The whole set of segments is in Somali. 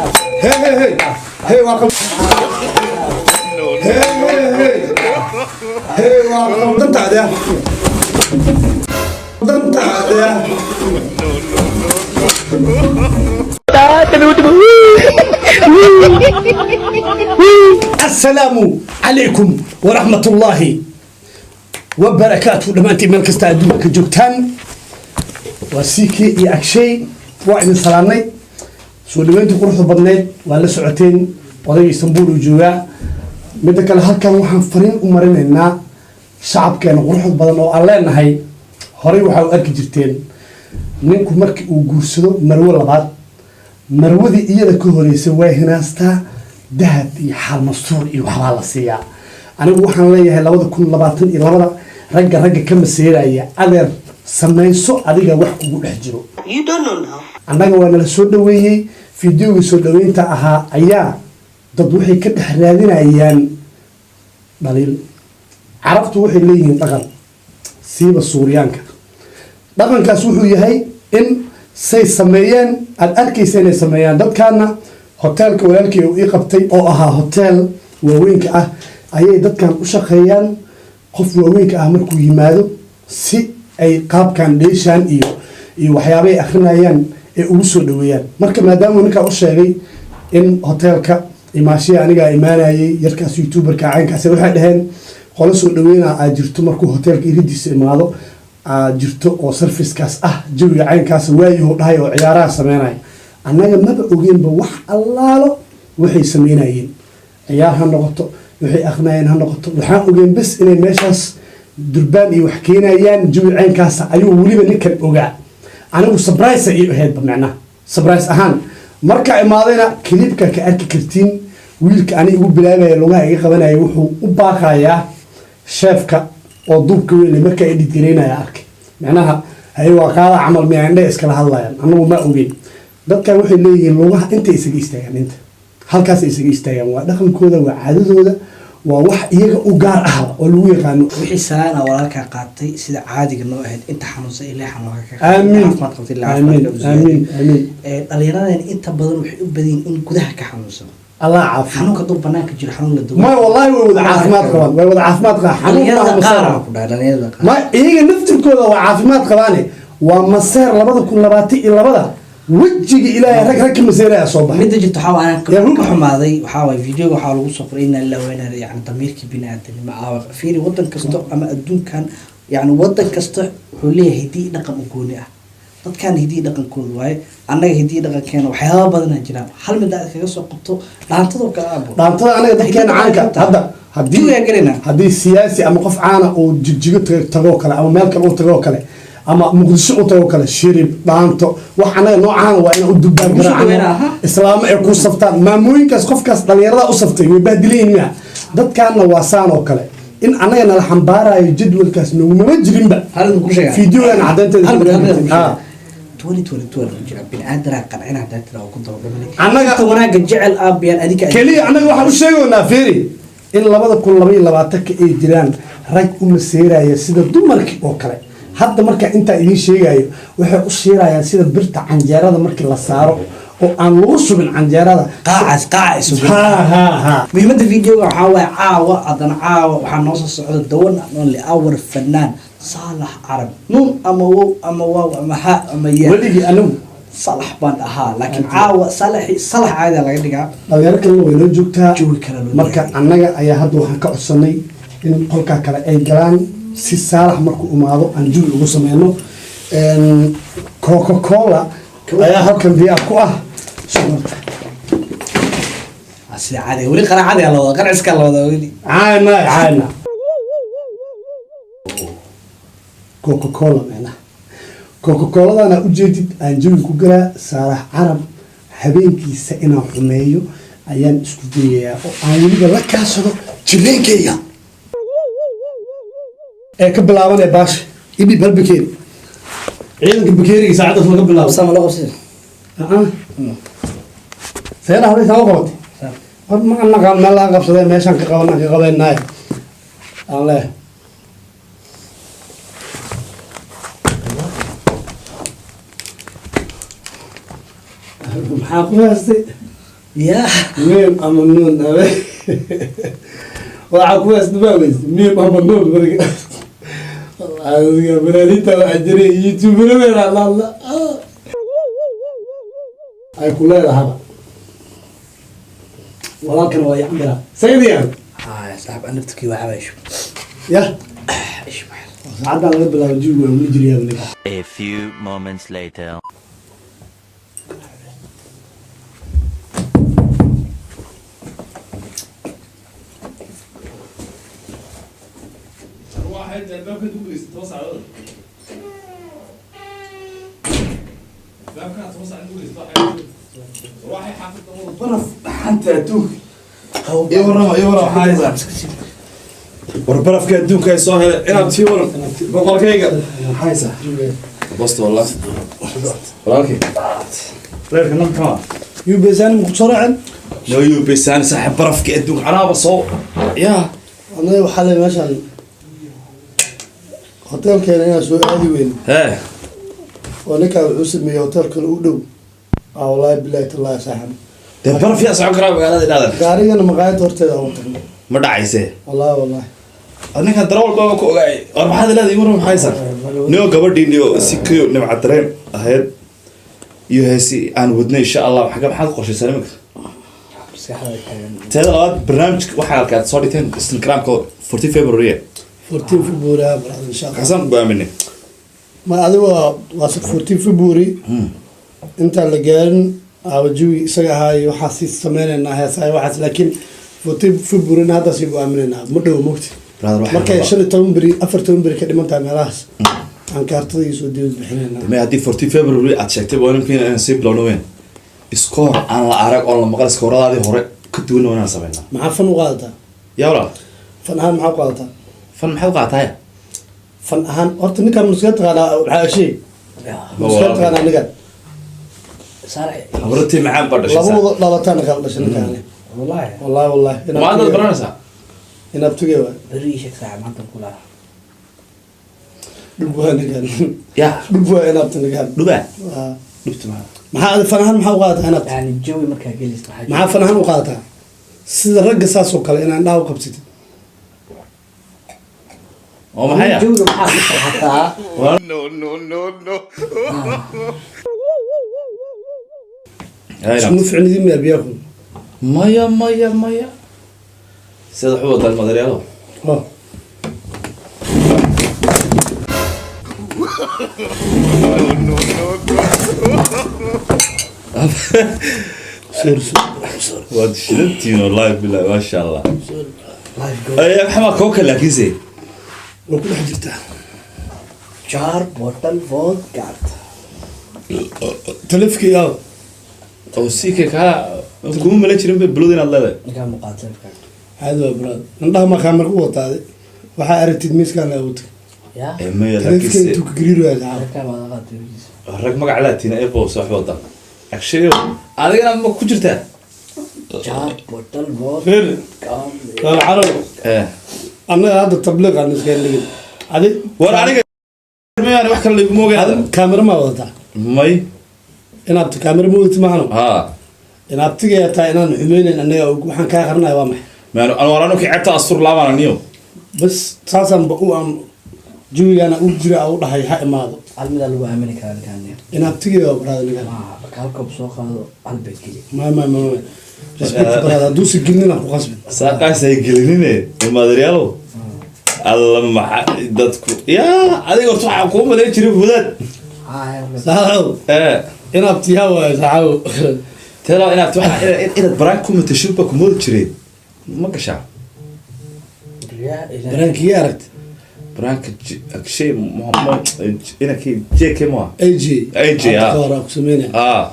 Hey hey hey hey, waa qal hey hey hey hey, waa qaldantaada, dantaada. Assalaamu calaykum waraxmat ullaahi wabarakaatu. Dhammaantiin meel kasta adduunka joogtaan, waa CK iyo Agshay, waa idin salaamnay. Soo dhaweyntii quruxda badneyd waa la socoteen. Odayga Istanbul uu joogaa. Midda kale, halkan waxaan fariin u marinaynaa shacabkeena quruxda badan oo aan leenahay: horey waxaa u arki jirteen ninku markii uu guursado marwo labaad, marwadii iyada ka horeysay way hinaastaa, dahab iyo xaalmastuur iyo waxbaa la siiyaa. Anigu waxaan leeyahay 2022-da ragga ragga ka maseeraya, adeer, samayso adiga wax kugu dhex jiro. You don't know now. Annaga waa nala soo dhaweeyey. Fideogii soo dhaweynta ahaa ayaa dad waxay ka dhex raadinayaan dhaliil. Carabtu waxay leeyihiin dhaqan, siiba Suuryaanka. Dhaqankaas wuxuu yahay in say sameeyeen aada arkaysa inay sameeyaan. Dadkaana hoteelka walaalkii uu ii qabtay oo ahaa hoteel waaweynka ah ayay dadkan u shaqeeyaan. Qof waaweynka ah markuu yimaado, si ay qaabkan dheeshaan iyo waxyaabay akrinayaan ay ugu soo dhaweeyaan. Marka maadaama ninkaa u sheegay in hoteelka imaashiya anigaa imaanayay yarkaas youtuberka caynkaas, waxay dhaheen qolo soo dhaweynaa aad jirto markuu hoteelka iridiisa imaado aad jirto oo servicekaas ah, jawiga caynkaas waayahu dhahay oo ciyaaraha sameynaya. Annaga maba ogeenba wax allaalo waxay sameynayeen, ciyaar ha noqoto, waxay akrinayeen ha noqoto. Waxaan ogeen bes inay meeshaas durbaan iyo wax keenayaan. Jawi caynkaasa ayuu weliba ninkan ogaa. Anigu surprise ay ii ahaydba, macnaha surprise ahaan. Marka imaadayna clipka ka arki kartiin, wiilka ani igu bilaabaya, lugaha iga qabanaya, wuxuu u baaqayaa chefka oo duubka weyn markaa edit garaynaya arkay. Macnaha hay waa qaada camal miya, indhe iskala hadlayaan. Annagu ma ogeyn. Dadkan waxay leeyihiin lugaha intay isaga istaagaan, inta halkaasay isaga istaagaan. Waa dhaqankooda, waa caadadooda, waa wax iyaga u gaar ah oo lagu yaqaano. Wixii salaana walaalkaa qaatay, sida caadiga noo ahayd, inta xanuunsan ilaa xanuunka ka Aamiin. caafimaad qabtay ilaa Aamiin. caafimaadka u Aamiin. siyaadiyo. Aamiin. Dhallinyaradan inta badan waxay u badan yihiin in gudaha ka xanuunsan. Allah caafiyo. Xanuunka hadduu banaanka jiro, xanuun la duwan. May, wallahi way wada caafimaad qabaan, way wada caafimaad qabaan. Xanuun Dhalinyarada maaha, qaar maseer. baa ku dhahay dhalinyarada qaar. Ma, iyaga naftirkooda waa caafimaad qabaane. Waa maseer 2022-da, wejiga Ilaahay rag rag ka maseeraya soo baxay. Midda jirta waxaa waaye, Yahu. ka xumaaday waxaa waaye videoga waxaa lagu soo qoray inna lillahi wa inna ilaihi, yani damiirkii bini aadanimo aawa. Fiiri, wadan kasto ama adduunkan, yani wadan kasta wuxuu leeyahay hidii dhaqan u gooni ah. Dadkan hidii dhaqankooda waaye, annaga hidii dhaqankeena waxyaaba badanaa jiraan. Hal mid aad kaga soo qabto, dhaantadoo kale, aabo. Dhaantada aniga dadkeena caanka hadda haddii Jawigaa gelinaa. haddii siyaasi ama qof caana uu Jigjigo tagoo kale ama meel kale uu tagoo kale ama Muqdisho u tagoo kale, shirib, dhaanto, wax anaga noocaana waa inaan u dubbaan Ugu soo garaacno. dhaweynaa, aha. Islaamo ay ku saftaan maamooyinkaas, qofkaas dhalinyarada u saftay way bahdilayin miya? Dadkaana waa saan oo kale in annaga nala xambaarayo. Jadwalkaas nogumama jirinba. Hal mid ku sheegaa. Fiidiyogan caddeynteeda Hal mid, hal mid ku Ah. sheegaa. 2022 lagu jiraa, bini aadanaa qancina haddaa tiraa oo ku daba dhimanay. Annaga- Inta wanaagga jecel aabiyaan adinka. Keliya annaga waxaan u sheegaynaa, fiiri, in 2022-ka ay jiraan rag u maseeraya sida dumarkii oo kale. Hadda markaa intaa idiin sheegayo, waxay u shiirayaan sida birta canjeerada markii la saaro oo aan lagu shubin canjeerada. Qaacaas qaaca isugu. Ha ha ha. Muhiimadda videoga waxaa waaye caawa, haddana caawa waxaa noo soo socda the one and only our fanaan Saalax Carab, nuun ama wow ama waaw ama ha ama ya. Weligii anigu Salax baan ahaa, laakiin caawa salaxi salax caadi laga dhigaa. Dhalinyaro kalena way noo joogtaa. Jawi kale loo Marka diyaariyey. annaga ayaa hadda waxaan ka codsanay in qolkaa kale ay galaan si Saalax markuu imaado aan jawi ugu sameyno. Coca Cola ayaa halkan diyaar ku ah. Sida caadiga weli qaraacadiga la wada, qarciska la wada weli. Caana caana Coca Cola micnaha Coca Coladana ujeedid aan jawi ku galaa. Saalax Carab habeenkiisa inaan xumeeyo ayaan isku dayayaa oo aan weliba la kaashado jireenkayga ee ka bilaabanaya baasha. Idhib hal bakeeri, ciidanka bakeeriga saacadaas laga bilaabo. Sama loo qabsay. See dhahday, sama qabatay. War ma naqaan meel laga qabsadee, meeshaan ka qaban ka qabaynaay aan leeyahay. Maxaa ku haystay? Ya. Miim ama nuun abe waxaa kuwaas dhibaaweys miim ama nuun. Marka adiga fanaaniinta waxaa jiray youtuberada la ay ku leedahaba walaalkan waa yacmira saydiyan. Haya saaxib, an naftikii waa cabaysho. Yah. Ish maxay? Saacaddaa laga bilaabo jigu waa weli jiriyaa ninka. A few moments later. واحد الباب كده توسع الباب كان توسع روحي حافظ. Baraf dhaxanta adduunka ii warrama, ii warrama, maxaa haysaa? War barafka adduunka ay soo helay inaad tii waran boqolkayga, maxaa haysaa? Bosto wallah walaalkay reerka nam kama. Yubesani ma kusoo raacin? No yubesani saaxiib, barafka adduunka anaaba soo yaa. Anaga waxaa le meeshaan hoteelkeena inaan soo aadi weyn hee oo ninkaa wuxuu sameeyey hotel kale u dhow. Ah, wallaahi bilahi tallahi saaxib. Dee baraf yaa socon karaa magaalada idhaadan? Gaarigana maqaayadda horteeda aan u tagnay. Ma dhacayse? Wallahi wallahi. Ninkan dara walbaba ku ogaay. War maxaad leedahay? Warra maxaa haysaa niyo? Gabadhii niyo si kayo nimca dareen ahayd iyo heesi aan wadnay insha Allah. Xagga maxaad qorshaysaa iminka? Maskaxda taagan. Teeda labaad, barnaamijka waxaa halkaad soo dhigteen Instagramka 14 February. 14 February ah brother, insha Allah. Kaasaan go'aaminay. Ma adiga waa 14 February intaan la gaarin aawa jawi isaga ahaa iyo waxaa sii sameynaynaa heesaha iyo waxaas, laakiin 14 February-na hadda sii go'aaminaynaa, ma dhow mogti. Brother, waxaan markay rabaa- 15 beri, 14 beri ka dhiman tahay meelahaas aan kaartada iyo soo dibad bixinaynaa. May haddii 14 February aad sheegtay waa ninkiina inaan sii bilowno weyn iskoor aan la arag oon la maqal, iskooradaadii hore ka duwan waa inaan sameynaa. Maxaa fan u qaadataa? Yaa walaal. Fan ahaan maxaa u qaadataa? Fan maxaad u qaataaya? Fan ahaan horta ninkaan muska taqaanaa? Maxaa shay muska taqaanaa ninkaan? Saalax. Habratii macaan baa dhashay. Labadooda dhalataan kala dhashay ninkaan. Wallahi. Wallahi wallahi. Maadaad baranaysaa. Inaad tugay waay. Beri ii sheeg saaxib, maanta kula. Dhub waa ninkaan. Ya. Dhub waa inaabta ninkaan. Dhubaa. Waa. Dhubta maxaa? Maxaa adi fan ahaan maxaa u qaadataa inaabta? Yani jawi markaa gelis maxaa? Maxaa fan ahaan u qaadataa sida ragga saas oo kale inaan dhaha u qabsatid? Oo maxay ah? Jawiga maxaa ku farxataa? No, no, no, no. Hay. Isma ficnidin miyaa biyaaku? Maya maya maya, sida waxu wadaa madaryaalo. Oh. No, no, no. Sorry, sorry, sorry. Waad shidantihiin wallahi bilahi, maasha Allah. Life go. Ay maxaa kooka laakiinse? Waa ku dhex jirtaa. Jar bottle vodka. Talefkii yaa. Oo sika kaa kuma mala jirin bay bulod inaad leedahay. Ninkaa muuqaata telefonka. Caadi waa brother, indhaha ma kaamir ku wataade waxaa aragtid miiskaan la awtay. Ya. Ee maya. Talefkii Laakiinse intuu ka gariiraya saxaab. Telefonka waa laga qaatay. Rag magac laatiin ee boos wax wada agshayo adigana ma ku jirtaa? Jar bottle Reer. vodka. Kala carab. Ee. Annaga hadda tabliiq aan iska dhigin adi. War aniga mayaan wax kale lagu moogayn. Adi kaamira ma wadataa? May. Inaad kaamira ma wadatid maahano? Ha. Inaad tigaya tahay inaan xumeynayn annaga og, waxaan kaa qarinaya waa maxay? Maan anu waranu ki ceebta astur laabana niyo. Bas saasaan ba u aan jawigaana u jira u dhahay ha imaado. Hal midaa lagu aamini karaa ninkaan. Inaad tigaya waa brother ninkaan. Ma marka hal koob soo qaado hal bay geli. Ma ma ma ma respect brother, hadduusa gelinin aan ku qasbin. Saaqaas ay gelinine madaryaalo alla maxa dadku yaa adiga horta waxaa kuu malayn jiray wadaad. Haya. Saxaaw. Ee. Inaad tiyaa waayo saxaaw. Teela inaad waxa inaad baraan ku matasho ba ku moodi jiray ma gashaa? Ya ilaahay. Baraankiga aragti. Baraanka akshay Mohamed inankii JK mo. AJ. AJ, Hadda ah. ka hor aan ku sameynaya Ah.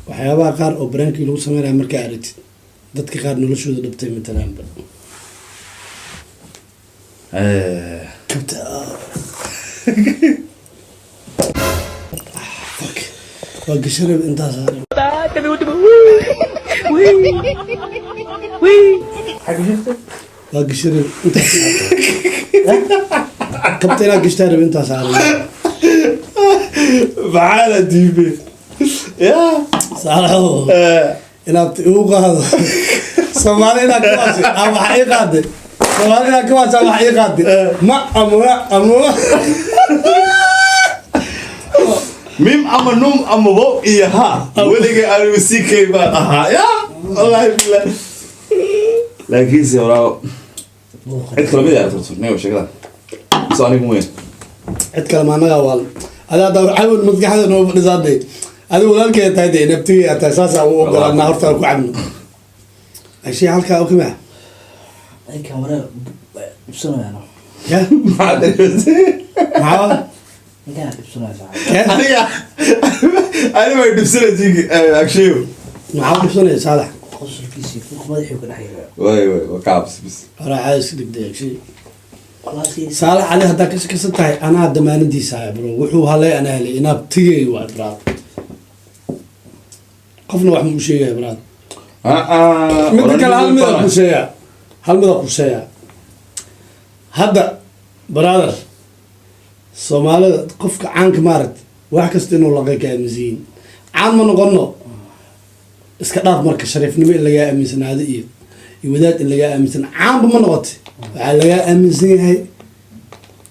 Waxyaabaha qaar oo baraankii lagu sameynaya markaa aragtid dadka qaar noloshooda dhabtay matalaanba. Eh. Kabta ah. Fuck. Waa gashanay intaas saaran. Xagga shirta. Waa gashanay intaas kabta inaad gashtaa rab intaas saaran. Maxaa la diibay ya? Saaraxo. Eh. Inaad igu qaado Soomaali inaad ka waashay ama waxa ii qaaday, Soomaali inaad ka waashay ama waxa ii qaaday, ma ama ama Mim ama num ama wow iyo ha, weligay anigu CK baan ahaa. Ya wallahi billah, laakiinse walaalo, cid kale mid aragto niyo sheekada so anigu weyn. Cid kale ma anagaa waal adaa hadda cawil maskaxda noo fadhisaatay. Adigu walaalkeeda tahay dee, nabtiga tahay, saasaa u ogolaanaa. Horta ku cabno ashii halkaa ukima. Ninkan wareer dhibsanayaan. Ya. Maxaa dareemasay? Maxaa? Ninkan dhibsanaya saaxiib. Kee? Aniga ani way dhibsanaysa agshayo. Maxaa u dhibsanaya, Saalax? Qosolkiisii kuka madaxii ka dhex yaraa. Way way waa ka cabsi bis. Horaa iska dhigday ashii. Walahi. Saalax cali, haddaa ka shakisan tahay, anaa damaanadiisa haya, bro. Wuxuu halay anaa helay, inaad tigay waay, brother. Qofna wax ma u sheegaya, brother. Midda kale, hal midaa ku sheegaa, hal midaa ku sheegaa hadda, brother. Soomaalida qofka caanka maaragta wax kasta inuu laqay ka aaminsan yihiin. Caan ma noqono, iska dhaaf. Marka shariifnimo in lagaa aaminsanaado iyo wadaad in lagaa aaminsan, caanba ma noqotay, waxaa lagaa aaminsan yahay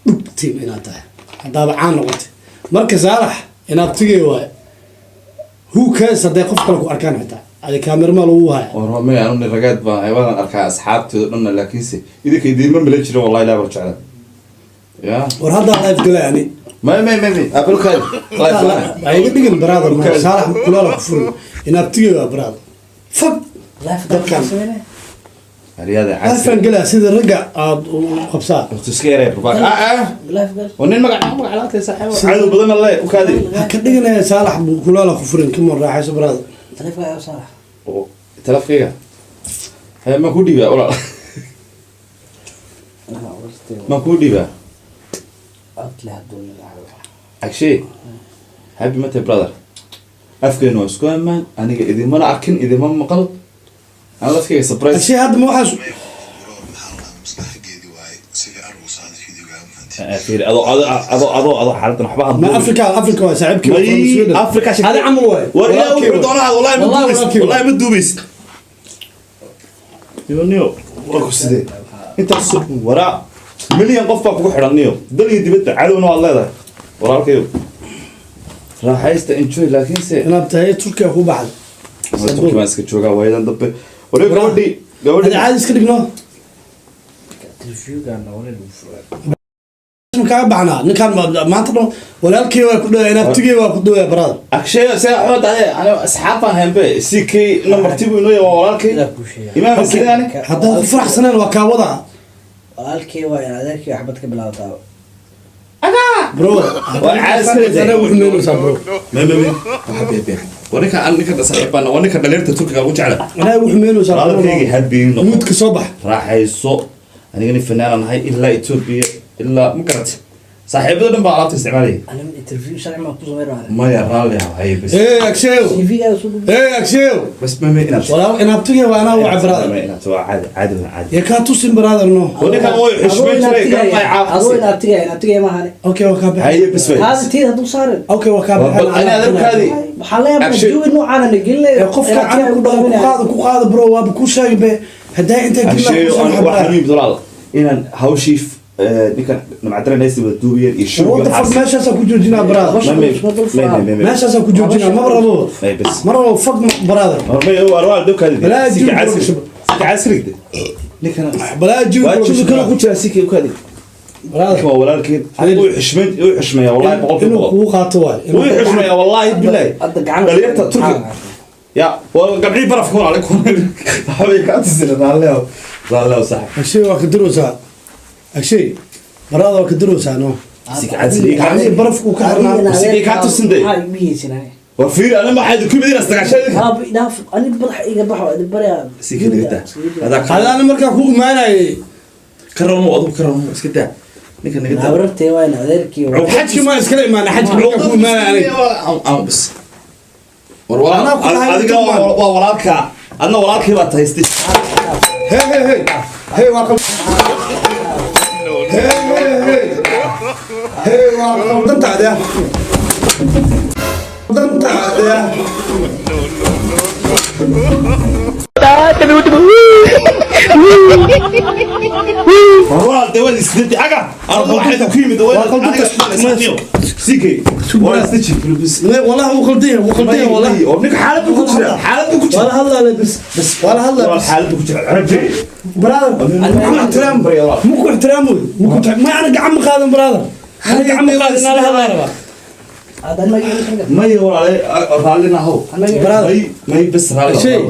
dhug team inaad tahay haddaaba caan noqotay. Marka Saalax inaad tigay waayo, who cares hadday qof kale ku arkaan? Xitaa adi kaamirama lagu haya. Warmay, anu nin ragaad baan ahay, waan arkaa asxaabtooda dhanna, laakiinse idinka idiinma mala jirin wallahi, laa bar jecla ya. War haddaa live galay ani. May may may may abulkay live. Ha iga dhigin, brother. Ma Saalax kulaala ku furin, inaad tigay waa, brother. Fuck dadkan. Ariyada. Live galaa sida ragga aad u qabsaa. Horta iska yaree barbaar ah. Live gal. Oo nin magac magac laatay saaxiib cadow badan alle u kaadi. Ha ka dhiganaya Saalax kulaala ku furin. Come on, raaxayso, brother. Taleefanka ayaa saalax. Oo telefkayga hee, ma ku dhiibaa walaal? Ma ku dhiibaa? Cod leh hadduu nilaaco. Agshay, happy mate, brother. Afkeenu waa isku ammaan, aniga idimana arkin, idima maqal, aan lafkayga surprise. Shay hadda ma waxaas? Fiiri, adoo adoo adoo adoo adoo xaaladdan waxba ma Africa, Africa waa saaxiibkii. May Africa. Hadi camal waay. War ilaa wuxuu doonaa, wallahi ma Wallahi duubays. walaalkii. Wallahi ma duubays. Niyo niyo, waa ku sidee intaas waraa milyan qof baa kugu xidhan niyo, dal iyo dibadda, cadowna waad leedahay. Walaalkayo, raaxaysta, enjoy, laakiinse inaad tahay Turkiya ku baxday. Turki baan iska joogaa waayadan dambe. Waree, gabadhii hadi gabadhii caadi iska dhigno. Interviewgan wala lagu furay. Kaa baxnaa ninkaan maanta dhan. Walaalkii waa ku dhawaa, inaabtigii waa ku dhawaa, brother. Akshay see waxba dhacday, aniga asxaab baan haynbe, CK number two buu inoo yahay, waa walaalkay. Ilaa kuu sheegay. Imaam sidee ani? Haddaad ku faraxsaneen waa kaa wadaa. Walaalkii waa in adeerkii waxbad ka bilaabataa. Bro. Waa caadi iska dhigtay. Anaa wuxuu meynaysaa, bro. Me me me, waxa bebe waa ninka aan ninka saaxiib baan, waa ninka dhalinyarta Turkiga ugu jecla. Anaa wuxuu meynaysaa. Walaalkayga happy noqo. Muudka soo bax. Raaxayso, aniga nin fanaanan ahay, ilaa Ethiopia ilaa ma garat, saaxiibada dhan baa alaabta isticmaalaya. Aniga interview sharci maan ku samayn rabaa. Maya, raalli ah hay bas. Ee Aksheew. CV-gaaga soo gudbi. Ee Aksheew. Bas me me inaad walaal inaabtigii waa anaa waca, brother. Me inaad waa caadi caadi waa caadi. Ya kaa tusin, brother, no. Waa ninkan way xushmeyn jiray garan may. Adoo Caafisay. in abtigaya, in abtigaya maahane. Okay, waa kaa baxay. Haye bas way. Haada tiid hadduu saarin. Okay, waa kaa Bal baxay. ani adeerkaadii. Waxaa la yaabaa Akshay. jawi noocaana na gelinaya. Ee qofka aniga ku dhaho ku qaado, ku qaado, bro. Waaba ku sheegay be haddaa intaa gelina. Akshay ku soo waxaan u yimid walaal inaan hawshii ninkan namcadaran heesti wada duubiyeen iyo What the fuck, meeshaasaa ku joojinaa, brother. Meeshaasaa ku joojinaa, maba rabo. May bas. Ma rabo, fuck, brother. May waa dowkaadi. Balaa Sika jiw casri. kula Sika casri ninkan. Balaa jiw. Waa jiw kale ku jira sika ukaadi. Brother. Ninkan waa walaalkeed, aniga wuu xushmeyn, wuu xushmeeyaa wallahi 100%. Inuu kugu qaato waay. Wuu xushmeeyaa wallahi billahi. Hadda gacan. Dhalinyarta Turkiga ya waa gabdhii barafka walaal ku waxbay ka tusina. Raalleew, raalleew saaxib. Akshay waa ka duraysaa, Akshay, brother, waa ka duraysaa, no. Sika casri. Gacmihii barafku ka xirnaa. Sikay kaa tusin day. Maxaa igu heysin aniga? War fiiri, aniga maxaa idinku yimid inaad sagaashan. Haa, dhaaf ani badax iga bax, waa idin baryaa. Sika dhigta adaa. Hada ana markaa ku imaanayay. Ka ramo, adigu ka ramo, iska daa ninka naga daa. Habrartay waa in adeerkii waa. Xajki ma iskala imaanay, xajki markaa ku imaanay aniga. Bas war walaal. Anaa ku lahay. Adiga waa walaalka, adna walaalkii baad tahay. Hey hey hey hey, waa qab hey hey hey hey, waa qabdantaada, dantaada. Walaal dee waad isdiltay aga anigu waxay ku yimid sikay waa isdeji. والله هو خلطيه، هو خلطيه والله. Oo ninka xaalad buu ku jiraa, xaalad buu ku ولا jiraa. هلا بس بس ولا هلا. Walaal, xaalad buu ku jiraa carabjee. Brother, muku احترام، muku احترام، muku ما انا قاعد مقادم brother، انا قاعد مقادم انا هذا ربا. هذا ما يعرف. May walaal, raallina how. Brother. May, may, bas raalli. Shay.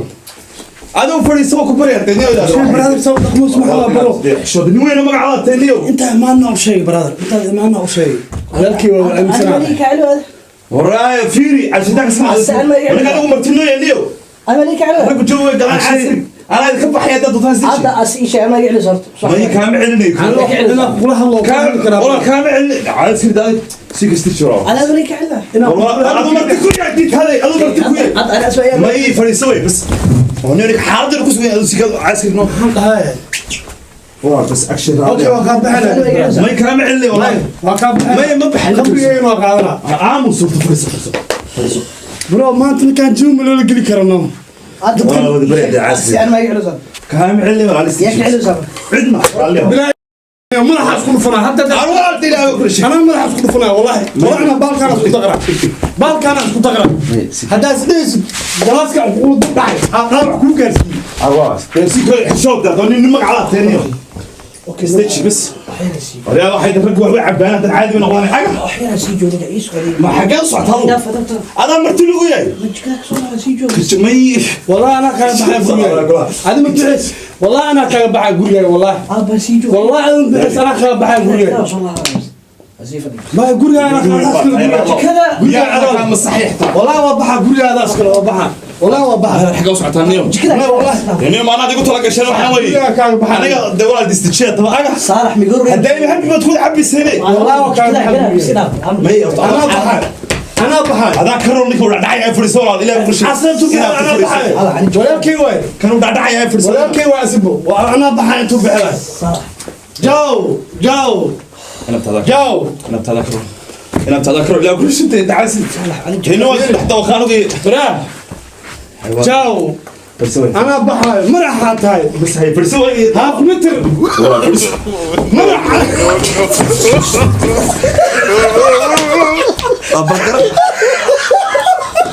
Aduu fadhiiso, ku baryaa. شوف brother، سوي تقمص محل bro. Xishood nin weyna magacaada teniyo. انت ما لنا شيء brother، انت ما لنا شيء walaalkii waa انا aaminsanaa. مالك علو. Waraaya fiiri cashidaanka marka anigu martino niyo. انا مالك علو. Raggu joogo way galaan caasir anaa idinka baxaya dad doontaan هذا isdeji. اسي شيء ما يعلو صرت. May, kaama celinayo. Inaan kula hadlo Walaal, kaama celinayo caasir daad si kasta jiro. انا مالك علو. Aduu marti ku yahay diid haday, aduu marti ku yahay. انا اسوي. May, fadhiiso way bas oo ninka xaaladda ku sugan aduu si ka caasir no. Walaal, bas action. Okay, waa kaa bixinaya. May, kaama celinayo walaal. Waa kaa bixinaya. May, ma baxin. Khamrigeyga waa qaadanaa. Aamus suurta, fadhiiso, fadhiiso, fadhiiso. Bro, maanta ninkaan jiw ma loola geli karano. Walaal, wada barya caasir. انا ما يعلو صرت. Kaama celinayo walaal. يا يعلو صرت. Cidna raalli. Bilaa madaxaas ku dhufanaa hadda. Walaal, ilaahay ku shii. Anaa madaxaas ku dhufanaa wallahi. Wallahi anaa baalkaana isku daqraa, baalkaana isku daqraa. Haddaa isdhehaysid galaaska kuu dhacay dhaawac kuu gaarsiiyey. Arwaas si kale xishood da nin magac la teeniyo. Okay, stage bas. Waryaa, waxay rag wax way cabaan hadda caadi noqdaan xaga. احيانا سي جوجا عيس قليل. Ma xagee u socotaa? Adaa marti lagu yahay. ما جكاك صوره سي جوجا. May. والله انا كان baxay gurigaaga adi ma bixis. والله انا kaga baxay gurigaaga والله. ابا سي جوجا. والله adi ma bixis, anaa kaga baxay gurigaaga. Ma gurigaaga anaa kaga yaa adaa ma saxiixta. والله waa baxa gurigaaga askale, waa baxa والله, waa baxa. Xagee u socotaa niyo? Ma والله. Niyo, ma anaad igu tala gashay waxaan way. Gurigaa kaaga baxay. Aniga de walaal distijiya taba aga. صالح ميقول. Hadday habi baad ku cabiseen. والله waa kaaga baxay gurigaaga. May. Anaa baxay, anaa baxay. Adaa karoon ninka dhacay ay fadhiiso walaal, ilaahay ku shii. Xasan tu anaa baxay, walaalkay waay. Kanuu dhacay ay fadhiiso. Walaalkay waa asibo, waa anaa baxay intuu bixilay. Jaw jaw jaw. Inabtada karoon, inabtada karoon, ilaahay ku shii dacasi hino waa saddex dawqaanugii. Braa jaw, anaa baxay, madaxaa tahay. Bas hay fadhiiso way. Half meter madaxa.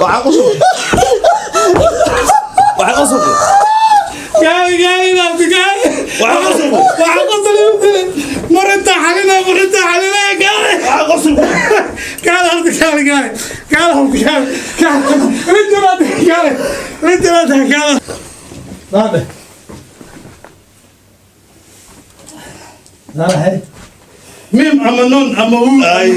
Waxaa qosol. Gaari gaari naabti gaari. Waxaa qosol. Waxaa qosol igu dilay marinta xalina, marinta xalina gaari. Waxaa qosol. Gaari horta, gaari gaari gaari horta gaari gaari rijalaad gaari rijalaad gaari daade daade mim ama nun ama wu. Ay.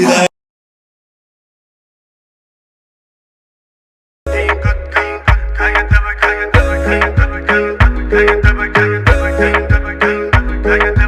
Kaya